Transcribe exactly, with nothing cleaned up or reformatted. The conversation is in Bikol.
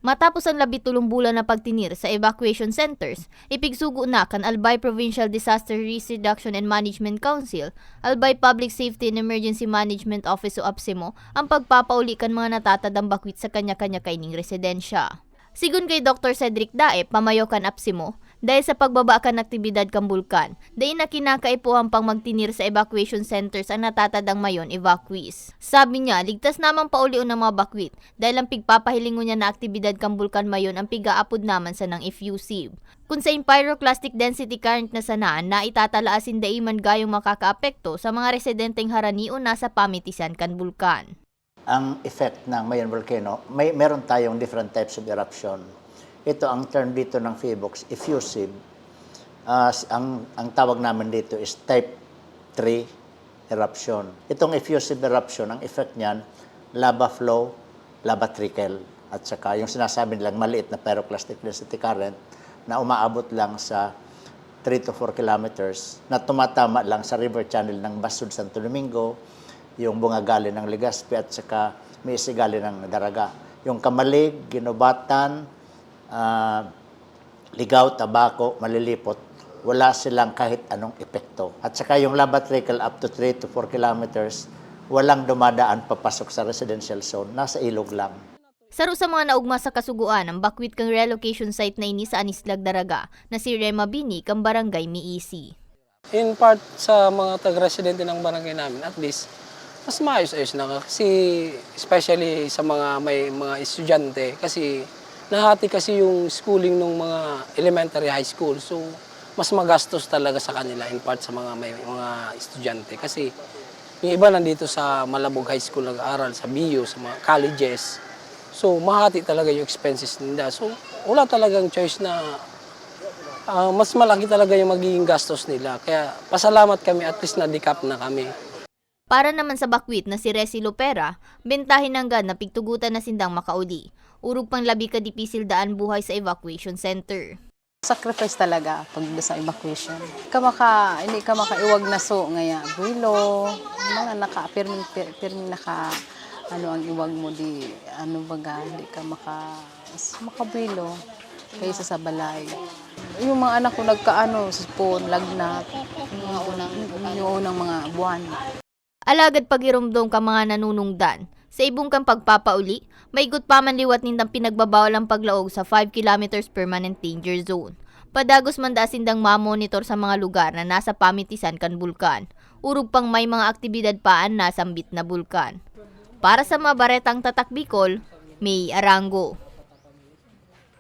Matapos ang labi tolong bulan na pagtinir sa evacuation centers, ipigsugo na kan Albay Provincial Disaster Risk Reduction and Management Council, Albay Public Safety and Emergency Management Office o APSEMO, ang pagpapauli kan mga natatadang bakwit sa kanya-kanya kaining residensya. Sigon kay Doktor Cedric Daep, pamayo kan APSEMO, dahil sa pagbaba kan aktibidad kan bulkan, dai na kinakaipuhan pang magtinir sa evacuation centers ang natatadang mayon evacuees. Sabi niya, ligtas namang paulion ang mga bakwit dahil ang pigpapahilingon niya na aktibidad kan bulkan mayon ang pigaapod naman sanang effusive. Kun sa pyroclastic density current na sana na itatala asin dai man gayong makakaapekto sa mga residenteng harani o nasa pamitisan kan bulkan. Ang effect ng Mayon Volcano, may meron tayong different types of eruption. Ito ang term dito ng PHIVOLCS, effusive. Ah, s- ang ang tawag namin dito is type three eruption. Itong effusive eruption, ang effect niyan, lava flow, lava trickle. At saka yung sinasabi nilang maliit na pyroclastic density current na umaabot lang sa three to four kilometers na tumatama lang sa river channel ng Basud, Santo Domingo, yung Bunga Gali ng Legazpi at saka Miisi Gali ng Daraga. Yung Camalig, Guinobatan, ah, Ligao, Tabaco, Malilipot, wala silang kahit anong epekto. At saka yung lava trickle up to three to four kilometers, walang dumadaan papasok sa residential zone, nasa ilog lang. Saro sa mga naugma sa kasugoan ang bakwit kan relocation site na ini sa Anislag, Daraga, na si Rema Bini kan Barangay Miisi. In part sa mga taga-residente ng barangay namin, at least, mas maayos-ayos na kasi, especially sa mga may mga estudyante, kasi nahati kasi yung schooling ng mga elementary, high school. So, mas magastos talaga sa kanila in part sa mga may mga estudyante kasi yung iba nandito sa Malabog High School nag-aaral, sa B U, sa mga colleges. So, mahati talaga yung expenses nila. So, wala talagang choice na ah, mas malaki talaga yung magiging gastos nila. Kaya pasalamat kami, at least na-decap na kami. Para naman sa bakwit na si Resi Lopera, bentahe nanggad na pigtugotan na sindang makauli. Orog pang labi ka dipisil daan buhay sa evacuation center. Sacrifice talaga pag sa evacuation. Hindi ka maka, hindi ka makaiwag na so ngaya buwelo, mga naka, pirming, pir, pirming naka, ano ang iwag mo di, ano baga, hindi ka maka, makabuwelo kaysa sa balay. Yung mga anak ko nagkaano, sipon, lagnat, yung mga unang, yung unang mga buwan. Alagad pagiromdom kan mga nanunungdan, sa ibong kan pagpapauli, maigot pa man liwat nindang pinagbabawal ang paglaog sa five kilometers permanent danger zone. Padagos man daa sindang mamonitor sa mga lugar na nasa pamitisan kan bulkan, orog pang may mga aktibidad pa an nasambit na bulkan. Para sa mga baretang Tatak Bicol, May Arango.